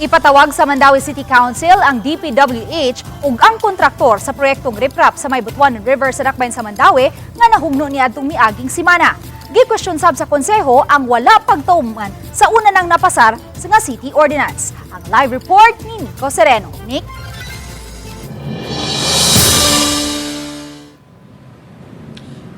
Ipatawag sa Mandaue City Council ang DPWH ug ang kontraktor sa proyektong riprap sa may Butuanon River sa Dakbayan sa Mandaue nga nahugno niadtong miaging simana. Gikwestiyon sab sa konseho ang wala pagtuman sa una nang napasar sa nga city ordinance. Ang live report ni Nico Sereno. Nick?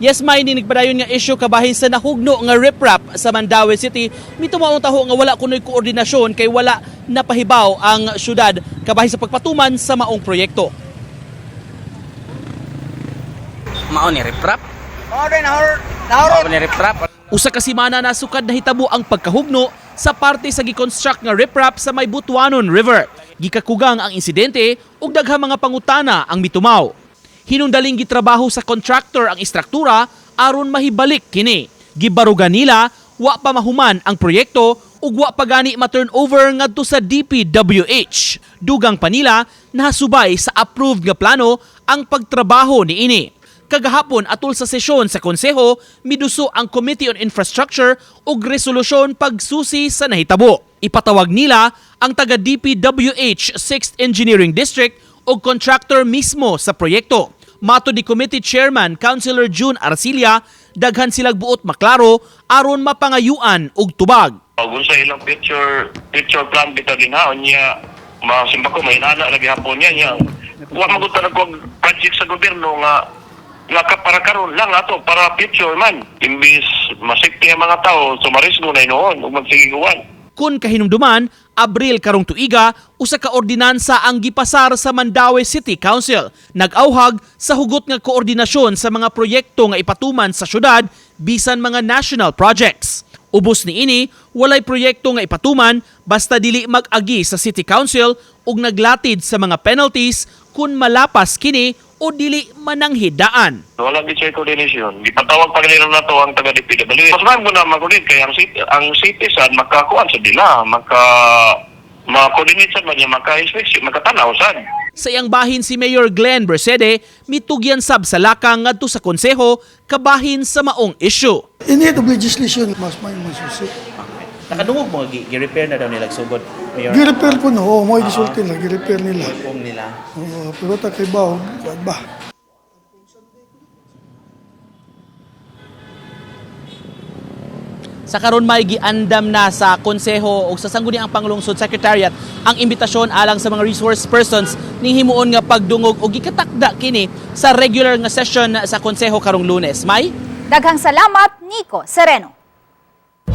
Yes, may nagpadayon nga issue kabahin sa nahugno nga riprap sa Mandaue City. Mitumaong taho nga wala kunoy koordinasyon kay wala napahibaw ang syudad kabahin sa pagpatuman sa maong proyekto. Mao ni riprap. Mao ni riprap. Usa ka semana na sukad nahitabo ang pagkahugno sa parte sa gikonstruct nga riprap sa may Butuanon River. Gikakugang ang insidente ug daghang mga pangutana ang mitumaw. Hinungdaling gitrabaho sa contractor ang istruktura aron mahibalik kini. Gibarugan nila wa pa mahuman ang proyekto ug wa pa gani ma-turnover ngadto sa DPWH. Dugang pa nila, nahasubay sa approved nga plano ang pagtrabaho niini. Kagahapon atol sa sesyon sa konseho, miduso ang Committee on Infrastructure og resolusyon pagsusi sa nahitabo. Ipatawag nila ang taga DPWH 6th Engineering District og contractor mismo sa proyekto. Mato ni Committee Chairman Councilor June Arcilia, daghan silag buot maklaro aron mapangayuan og tubag. Kung sa ilang future future plan bitaw din ha niya, masimba ko may nana lagi hapon niya niya. Wa magud ta nagkuwag project sa gobyerno nga nga ka, para karon lang ato, para future man, imbis masipti ang mga tao, sumarisgo na inoon ug magsigiguan. Kun kahinumduman, Abril karong tuiga, usa ka ordinansa ang gipasar sa Mandaue City Council. Nag-awhag sa hugot nga koordinasyon sa mga proyekto nga ipatuman sa syudad bisan mga national projects. Ubos niini, walay proyekto nga ipatuman basta dili mag-agi sa City Council ug naglatid sa mga penalties kun malapas kini o dili mananghidaan. Wala gid siya coordination. Gipatawag pa nila nato ang taga DPWH. Mas man mo na mag-coordinate kay ang city sad makakuan sa dila, maka ma-coordinate sad man niya, maka-inspection, makatanaw sad. Sa iyang bahin si Mayor Glenn Bercede, mitugyan sab sa lakang ngadto sa konseho kabahin sa maong issue. In need of legislation, mas may masusi. Nakadungog mo gi-repair na daw nila sugod, Mayor. Gi-repair po no, oo, mo gisulti nila, gi-repair nila. Nila. Oo, pero ta kay bawo, kuwan ba? Sa karon may giandam na sa konseho o sa Sangguniang Panglungsod Secretariat ang imbitasyon alang sa mga resource persons ning himuon nga pagdungog og gikatakda kini sa regular nga session sa konseho karong Lunes. May Daghang salamat, Nico Sereno.